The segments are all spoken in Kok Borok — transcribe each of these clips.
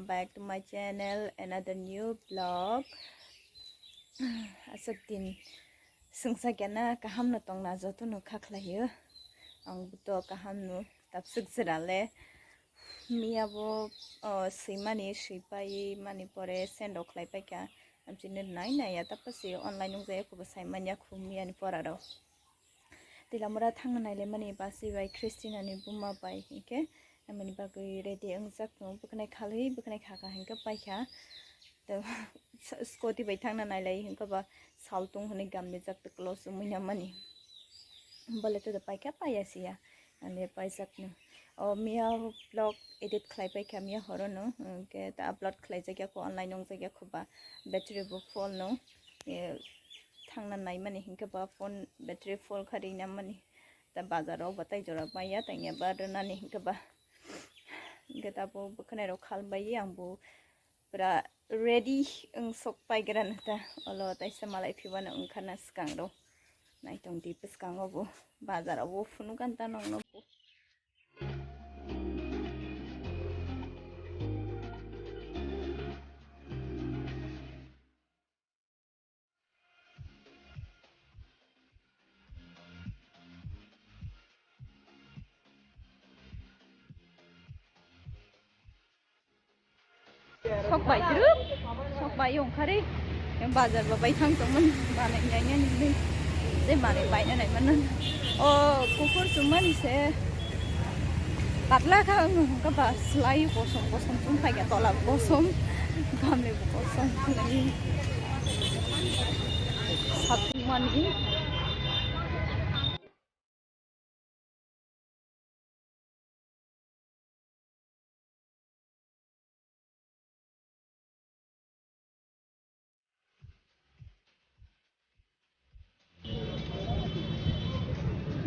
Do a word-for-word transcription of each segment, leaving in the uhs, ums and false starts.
Back to my channel, another new vlog. Aswk din swngsa kena kaham no tongna joto no kha khlai o. Ang to kaham no tapswk jera le. Miya bo, o, swimani, swipai mani pore send rok khlai paikha. Amchini nai nai ya tapos online nung jaya khubo sai manya khu miya ni pora rok. Tilamura thangna nailaimani basi bai Christina ni buma bai hinkhe amoni bagwi ready wngjak tongo, bwkhanai khalwi bwkhanai khakha hinkhe paikha. To scooty bai thangna nailai hinkhe ba saltung hwnwi gamni jak to close wngwi namani. Bole to paikha paiya siya ande paijakno. O miya vlog edit khlai paikha miya horo no hinkhe ta upload khlai jakya kho online wngjakya kho ba battery bo full no. Thangna naimani hinkhe ba phone battery full kha rinamani. Ta bazar o batai jora maya tangya ba rwnani hinkhe ba. Hinkhe ta bo bwkhanai rok khal bai ang bo pura ready wng sok pai gra na ta. Olo taisa malai phibano wngkha na swkang ro. Naitong di bwskango bo bazar o bo phunuk an ta nong no bo. Sok bai truk, sok bai ongkhari, bazar ba bai thang tongmani, manai nai nai nini, je manai bai nai mano. O kukur chumani se, patla kha wngkha ba slai kosom kosom chung phai kha tola kosom, gamle bo kosom, sapung mani.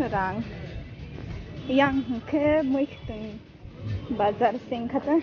Rang yang hwnkhe mui khwtwng bazar se wngkha ta.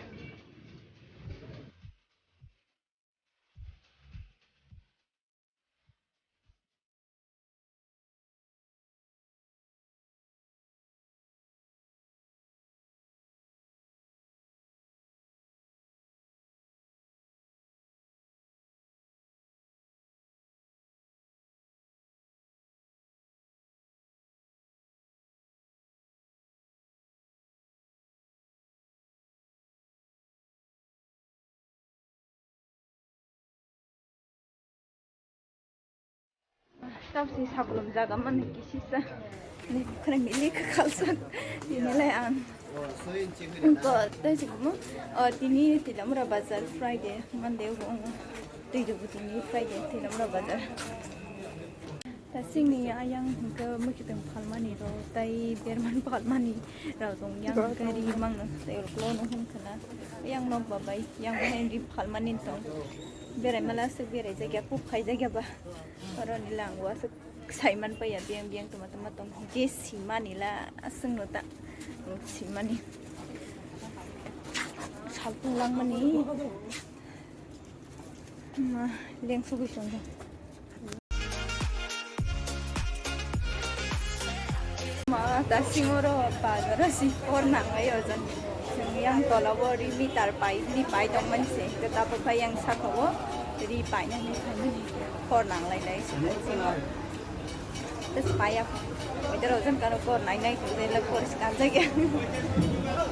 Tamsi sakolom jaga mani kisisa. Ni khana mili ka kalsa. Ni lai ang. Ko tei si mo. O tini Tilamura bazar Friday, Monday bo. Tei jobo tini Friday Tilamura bazar. Ta singni ayang hwnkhe mwkhitwng phalmani rw tei berman phalmani rw tong yang hwnkhe ri mangno tei ulo no hwn khna yang nok babai yang hai ri phalmani tong berai mala aswk berai jakya kuk khai jakya ba oro ni lang o aswk sai man paiya biyang biyang tongma tongma tong je simani la aswk no ta simani saltung langmani ma leng sugui song. Ma, dasingo ro bazar o si hor nang lai o jon. Chwng yang tola bo ri meter pai, ri pai tong mani se. Hwnkhe tabuk khe yang saka o ri pai nang ni thang mani hor nang lai lai se. Dasingo. Terus paya. Wajar o jon karo hor nai nai tong le hor si kanjak ya.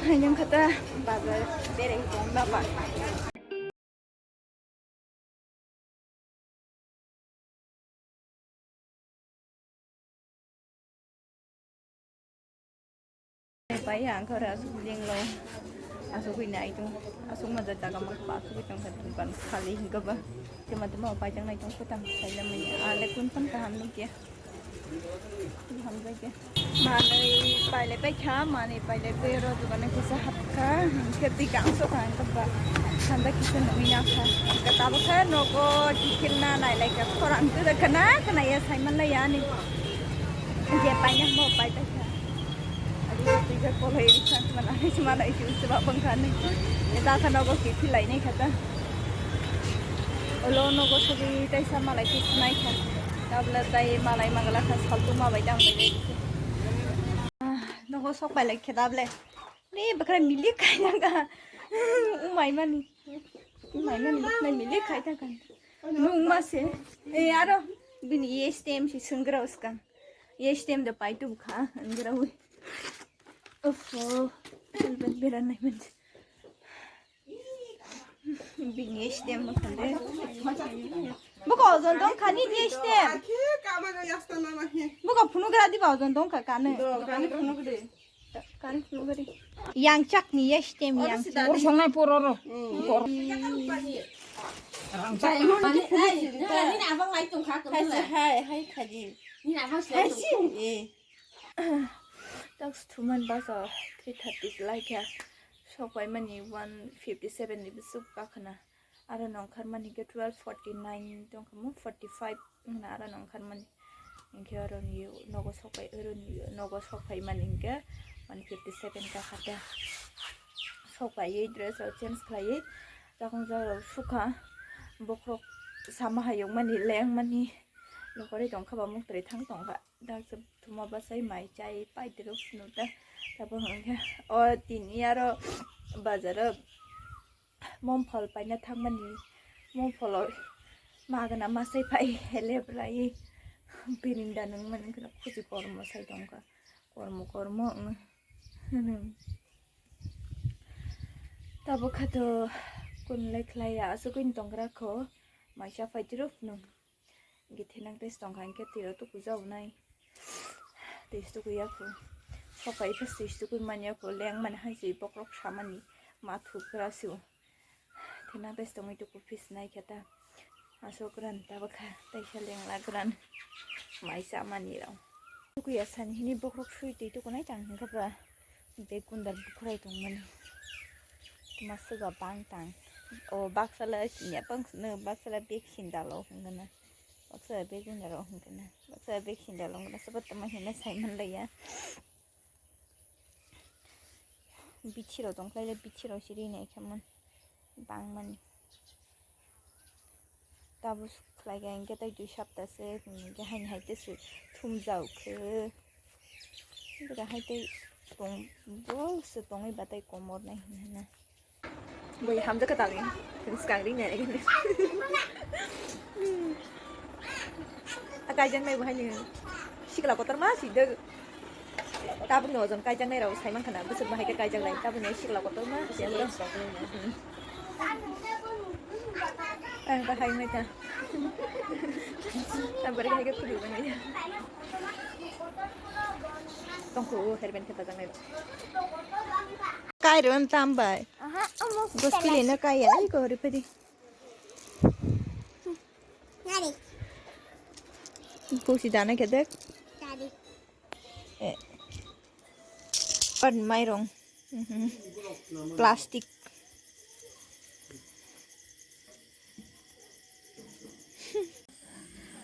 Yang kata bazar berai tong ba ba. Pai ang khe oro aswk lenglo, aswk hui nai tong, aswk maja jaga ma aswk hui tong kha dukan khali hwnkhe ba. Tei ma tei ma pai chang nai tong khe tang sai lamani ale kun phan kaham nukya. Manwi pailai paikha, manwi pailai bai oro dogano kisa hapkha, hwnkhe twi kangso kha hwnkhe ba thanda kisa nungwi nakha. Hwnkhe tabukhe nogo tikhilna nailaikha, khorang twi khna khna ya saimanlaiya ani je paina hwnba pai paikha. Adi twi khe koloi rikha manwi manwi se se ba bangkha ni. Dakha nogo kiphilai naikha ta. Olo nogo sogwi taisa malai khe khnaikha. Tabla tai malai mangala kha saltuma bai dang bai dai. Ah, nogo sok bai lai khe dable. Ni bakra milik khaina ga. Umai mani. Mai mani bwkhnai mili khai ta kan. Nung ma se. E aro bini ye stem si sunggra uskang. Ye stem da pai tu kha ngra ui. Ofo. Bel bel beran nai man. Bini ye stem ma khande. Buko ojon dong khani ye stem. Buko phunu gra di ba ojon dong kha kane. Kani phunuk de. Kani phunuk de. Yang chak ni ya stem yang chak. Oro songnai por oro. Nini abang lai tong kha. Hai hai hai khaji. Nini abang lai tong kha. Eh. Tak thuman basa three thirty lai kha. Sok pai mani one fifty seven ni bisuk ka khana. Aro nongkhar mani ke twelve forty nine tong kha mo forty five. Wngkha aro nongkhar mani. Hinkhe aro ni nogo sok pai, aro ni nogo sok pai mani hinkhe one fifty seven ka khata. Sok pai dress rok change khlai. Takung jaro sukha. Bokhorok sama hayung mani, leng mani. Nokori tongkha ba muktri thang tongkha. Dak se thuma basai mai chai pai dress nuta. Tabo hinkhe o tini aro bazaro. Momphol paina thangmani, mompholo magana masai phai hele bwlai birinda nung mani kheno khusi kormo sai tongkha, kormo kormo wng. Tabuk khato kunlai khlai ya aswk wng tongkha kho, maisa phai tiro phunuk. Hingke thinang tei se tongkha hingke tiro tuku jago nai. Tei se tuku ya khu. Sokai khe se tuku manya khu leng mani hai se bokrok samani ma thuk gra se o. Thinang tei se tongwi tuku pis nai khe ta. Aswk gran ta bwkha tei se leng la gran. Mai samani rok. Tuku ya sani hini bokrok sui tei tuku nai tang hingkha ba. Beg gundar bukhrai tongmani. Masuga bang tang. O baksala sinya bang sino baksala beg sindalo hingana. Baksala beg gundaro hingana. Baksala beg sindalo hingana. Sobat tama hina saiman laya. Bichiro tongkhlaile bichiro siri nai khaman. Bangmani. Tabuk khlai kha hingke tei dui sapta se hingke haini hai tei se thumjak khe. Hingke hai tei tong bol se tongwi batai komor nai hinwi na. Bui hamjak khe tangwi swkang ri nai. A kaijak nai bo haini sikla kotor ma si dek. Tabukni ojon kaijaknai rok sai mankha na, bwswk bahai khe kaijaklai, tabukni sikla kotorma se abo. Ang bahai wngkha. Ang bahai wngkha khe phuru wngkha. Tongkhu o hairband khe pajaknai rok. Kai rw tam bai. Aha, omo. Gospel ino kai ya, ai ko ri phadi. Nari. Pusi dana khe dek. Nari. Eh. Pan mairong. Mhm. Plastic.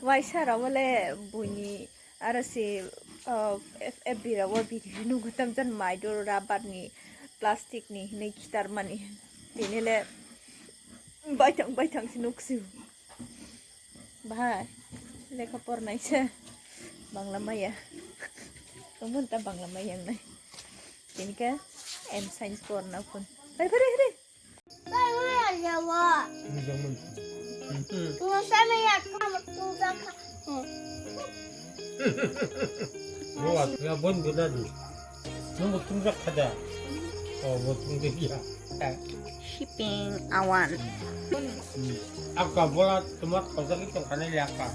Waisa rok le buini aro se, uh, F B rok o video nugo tamjani mai doro rubber ni plastic ni hinui khitar mani. Tini le baithang baithang se nuk sio. Bahai, lekha pornai se. Bangla maya. Tongmani ta Bangla maya wngnai. Tini khe M science porna phun. Hai, hai, hai. Bo ya bon guna di. Nung bo tungjakha da. Oh, bo tungjakya. Shipping awan. Aka bola tuma khojak tong khanai le aka.